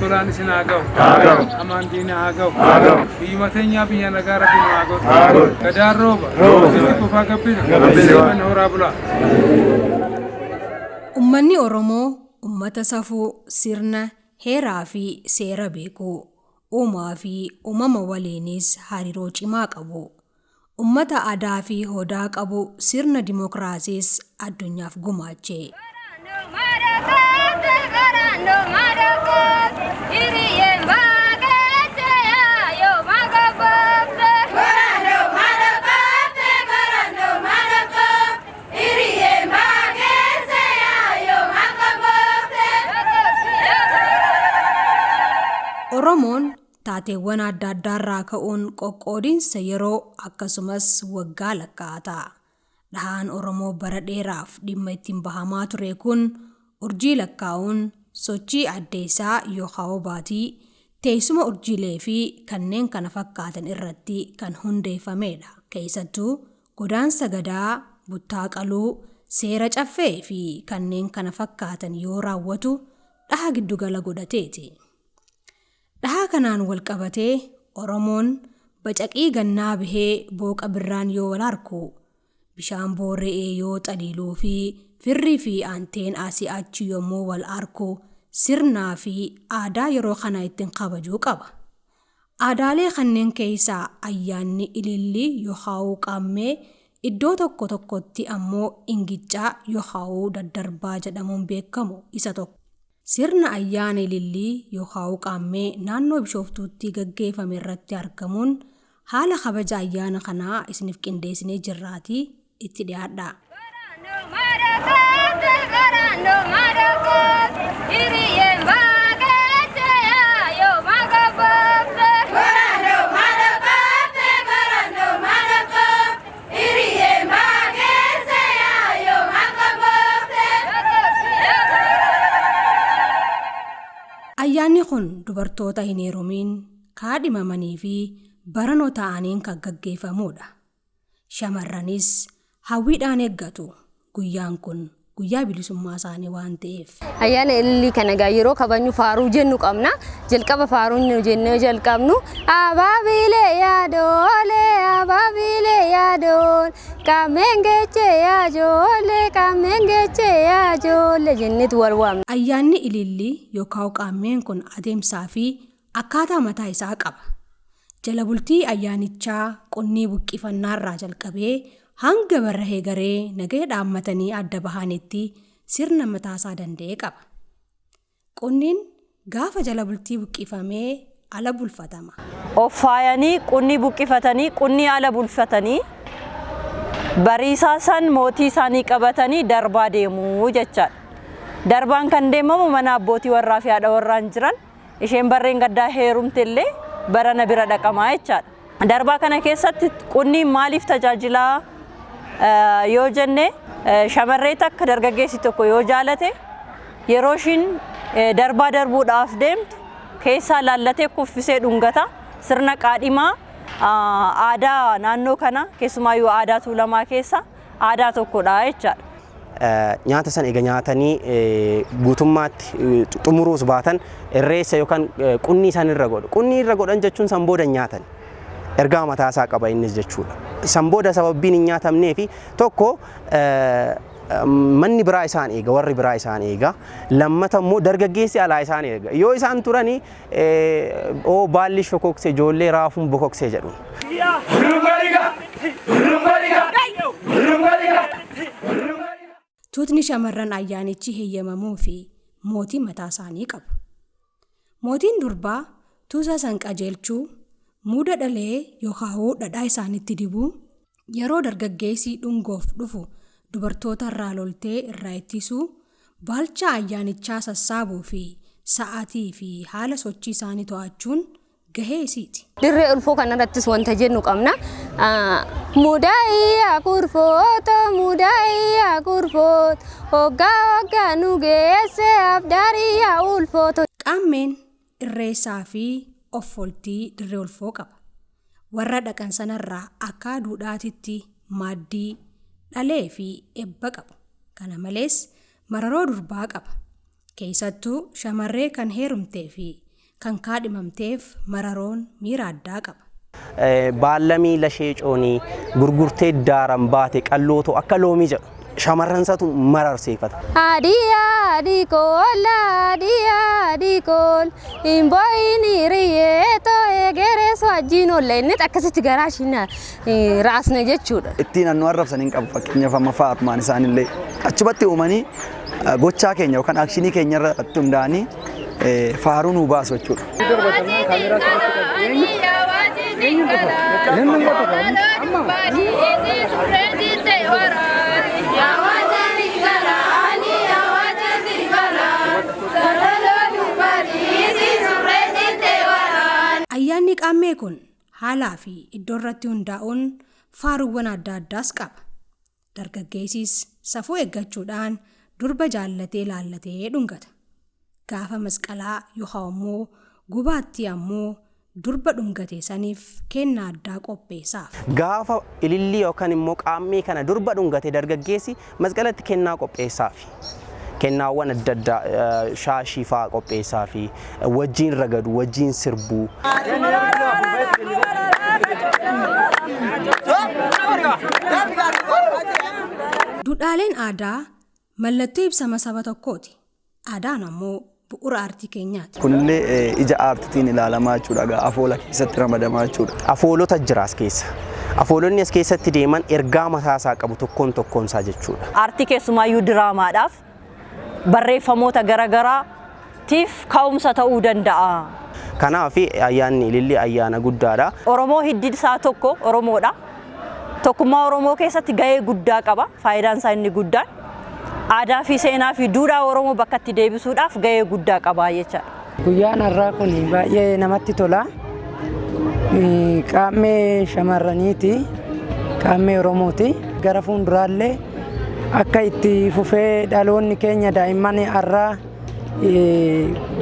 Tolaan isin haa gahu. Hamaan diina haa gahu. Biyyuma teenyaa biyya nagaa Rabbi nu haa godhu. Gadaan rooba. Itti kufaa gabbina. Siiban horaa bulaa. Uummanni Oromoo uummata safuu, sirna, heeraa fi seera beeku. Uumaa fi uumama waliinis hariiroo cimaa qabu. Uummata aadaa fi hodaa qabu sirna dimookiraasiis addunyaaf gumaache. Oromoon taateewwan adda addaarraa ka'uun qoqqoodinsa yeroo akkasumas waggaa lakkaa'ata. Dhahaan Oromoo bara dheeraaf dhimma ittiin bahamaa ture kun urjii lakkaa'uun sochii addeessaa yookaan baatii, teessuma urjiilee fi kanneen kana fakkaatan irratti kan hundeeffamedha. Keessattuu godaansa gadaa, buttaa qaluu, seera caffee fi kanneen kana fakkaatan yoo raawwatu dhaha giddugala godhateeti. Dhaha kanaan wal qabatee Oromoon bacaqii gannaa bahee booqa birraan yoo wal harku, bishaan boora'ee yoo xaliiluu fi firrii fi aanteen asii achi yommuu wal harku sirnaa fi aadaa yeroo kana ittiin kabajuu qaba. Aadaalee kanneen keessaa ayyaanni ilillii yookaan qaammee iddoo tokko tokkotti ammoo ingiccaa yookaan daddarbaa jedhamuun beekamu isa tokko. Sirna ayyaana ilillii yookaan qaammee naannoo Bishooftuutti gaggeeffame irratti argamuun haala kabaja ayyaana kanaa isiniif qindeessinee jirraatii itti dhiyaadhaa. Ayyaanni kun dubartoota hin heerumiin, kaadhimamanii fi baranoo ta'aniin kan gaggeeffamudha. Shamarranis hawwiidhaan eeggatu. Guyyaan kun guyyaa bilisummaa isaanii waan ta'eef. Ayyaana ilillii kana egaa yeroo kabajnu faaruu jennu qabna. Jalqaba faaruun nu jennee jalqabnu abaabilee yaadoolee abaabilee yaadool qaameen geechee yaajoolee qaameen geechee yaajoolee jenneetu wal waamna. Ayyaanni ilillii yookaan qaammeen kun adeemsaa fi akkaataa mataa isaa qaba. Jala bultii ayyaanichaa qunnii buqqifannaarraa jalqabee hanga barrahee garee nagaya dhaammatanii adda bahanitti sirna mataasaa danda'e qaba. Qunniin gaafa jala bultii buqqifamee ala bulfatama. Of faayanii qunnii buqqifatanii qunnii ala bulfatanii bariisaa san mootii isaanii qabatanii darbaa deemuu jechaadha. Darbaan kan deemamu mana abbootii warraa fi haadha warraan jiran isheen barreen gaddaa heerumte illee barana bira dhaqamaa jechaadha. Darbaa kana keessatti qunniin maaliif tajaajilaa yoo jenne shamarree takka dargaggeessi tokko yoo jaalate yeroo ishiin darbaa darbuudhaaf deemtu keessaa laallatee kuffisee dhungata. Sirna qaadhimaa aadaa naannoo kana keessumaayyuu aadaa Tuulamaa keessa aadaa tokkodha jechaadha. Nyaata san eega nyaatanii guutummaatti xumuruus baatan irreessa yookaan qunnii isaan irra godhu. Qunnii irra godhan jechuun san booda hin nyaatan. Ergaa mataa isaa qaba innis jechuudha. San booda sababbiin hin nyaatamnee fi tokko manni biraa isaan eega, warri biraa isaan eega. Lammata immoo dargaggeessi alaa isaan eega. Yoo isaan turanii oo baalli shokokse ijoollee raafuun bokoksee jedhu. Tuutni shamarran ayyaanichi heeyyamamuu fi mootii mataa isaanii qabu. Mootiin durbaa tuusa san qajeelchuu, muuda dhalee yookaan dhadhaa isaanitti dibuu, yeroo dargaggeessi dhungoof dhufu dubartoota irraa loltee irraa ittisuu, baalcha ayyaanichaa sassaabuu fi sa'aatii fi haala sochii isaanii to'achuun gahee isiiti. Dirree ulfoo kanarrattis wanta jennu qabna. Mudayyaa kurfoota mudayyaa kurfoota hoggaa hoggaa nu geesse abdaariyaa ulfooto. Qaammeen irreessaa fi offoltii dirree ulfoo qaba. Warra dhaqan sanarraa akka duudhaatitti maaddii, dhalee fi eebba qabu. Kana malees mararoo durbaa qaba. Keessattuu shamarree kan heerumtee fi Kan kaadhimamteef mararoon miira addaa qaba. Baallamii lashee coonii gurgurtee daaran baate qallootoo akka loomii jedhu shamarransatu mararseeffata. Adii adii kool adii adii kool hin boo'in hiriyeetoo egerees wajjin oolla inni akkasitti garaa ishiin raasne jechuudha. Ittiin annu arrabsan hin qabu, fakkeenyaaf amma faarumaan isaanillee achumatti uumanii gochaa keenya yookaan akshinii keenya irratti hundaa'anii faaruu nuu baasu jechuudha. Ayyaanni qaammee kun haalaa fi iddoo irratti hundaa'uun faaruuwwan adda addaas qaba. Dargaggeessis safuu eeggachuudhaan durba jaallatee laallatee dhungata. Gaafa masqalaa yookaan immoo gubaatti ammoo durba dhungate saniif kennaa addaa qopheessaaf. Gaafa ilillii yookaan immoo qaammee kana durba dhungate dargaggeessi masqalatti kennaa qopheessaafi. Kennaawwan adda addaa shaashii fa'aa qopheessaafi wajjin ragadu, wajjin sirbuu. Duudhaaleen aadaa mallattoo ibsama saba tokkooti. Aadaan ammoo bu'uura aartii keenyaati. Kunillee ija aartiitiin ilaalamaa jechuudha. Egaa afoola keessatti ramadamaa jechuudha. Afoolota jira as keessa. Afoolonni as keessatti deeman ergaa mataasaa qabu tokkoon tokkoon isaa jechuudha. Aartii keessumaayyuu diraamaadhaaf barreeffamoota garaagaraatiif ka'umsa ta'uu danda'a. Kanaaf ayyaanni ilillii ayyaana guddaadha. Oromoo hiddi isaa tokko Oromoodha. Tokkummaa Oromoo keessatti gahee guddaa qaba. Faayidaan isaa inni guddaan aadaa fi seenaa fi duudhaa Oromoo bakka itti deebisuudhaaf gahee guddaa qaba jechaadha. Guyyaan har'aa kun baay'ee namatti tola. Qaammee shamarraniiti. Qaammee Oromooti. Gara fuulduraallee akka itti fufee dhaloonni keenya daa'imman har'aa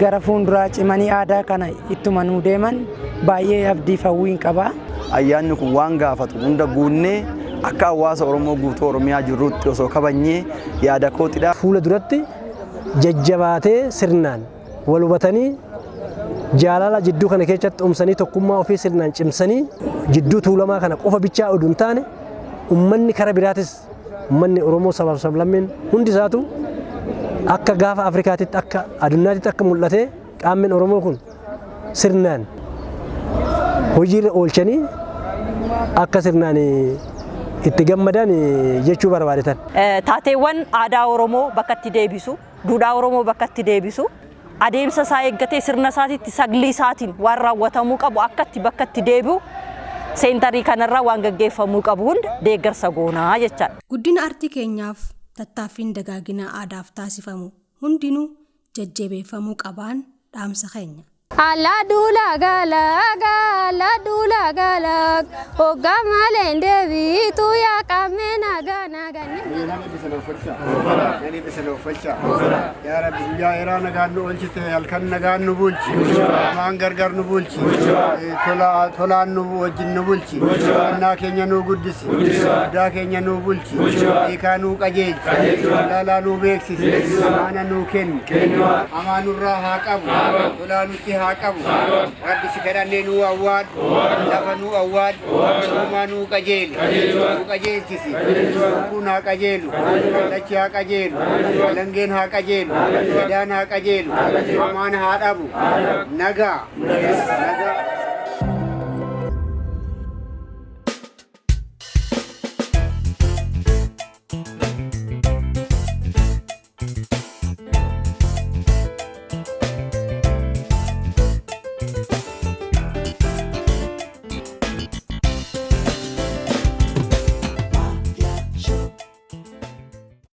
gara fuulduraa cimanii aadaa kana ittuma nuu deeman baay'ee abdii hawwiin qaba. Ayyaanni kun waan gaafatu hunda guunnee akka hawaasa Oromoo guutuu Oromiyaa jirrutti osoo kabajnee yaada kootidha. Fuula duratti jajjabaatee sirnaan wal hubatanii jaalala jidduu kana keessatti umsanii tokkummaa ofii sirnaan cimsanii jidduu tuulamaa kana qofa bichaa oduu hin taane ummanni kara biraatis ummanni Oromoo sabaaf sablammeen hundi isaatu akka gaafa Afrikaatitti akka addunyaatitti akka mul'atee qaammeen Oromoo kun sirnaan hojiirra oolchanii akka sirnaan itti gammadan jechuu barbaadetan. Taateewwan aadaa Oromoo bakka itti deebisu, duudhaa Oromoo bakka itti deebisu, adeemsa isaa eeggatee sirna isaatiitti saglii isaatiin waan raawwatamuu qabu akka itti bakka itti deebi'u seentarii kanarraa waan gaggeeffamuu qabu hunda deeggarsa goonaa jechaadha. Guddina aartii keenyaaf tattaaffiin dagaagina aadaaf taasifamu hundinuu jajjabeeffamuu qabaan dhaamsa keenya. Alla duula galaga, alla duula galaga, hoggaa malee deebiitu yaa qaammee nagaa nagaa. Nani bisa uffachaa. Yaa Rabbi, guyyaa eeraa nagaan nu oolchite, halkan nagaan nu bulchi. Hamaan gargar nu bulchi. Tolaan nu wajjin nu bulchi. Annaa keenya nu guddisi. Guddaa keenya nu bulchi. Hiikaa nu qajeelchi. Laalaa nu beeksisi. Amaana nu kenni. Hamaa nurraa haa qabu. Tolaa nutti haa qabu. Rabbi si kadhannee nu awwaadhu. Lafa nu awwaadhu. Uumaa nu qajeeli. Nu qajeelchisi. Lukkuun haa qajeelu. Kallachi haa qajeelu. Alangeen haa qajeelu. Gadaan haa qajeelu. Hamaan haa dhabu. Nagaa. Nagaa.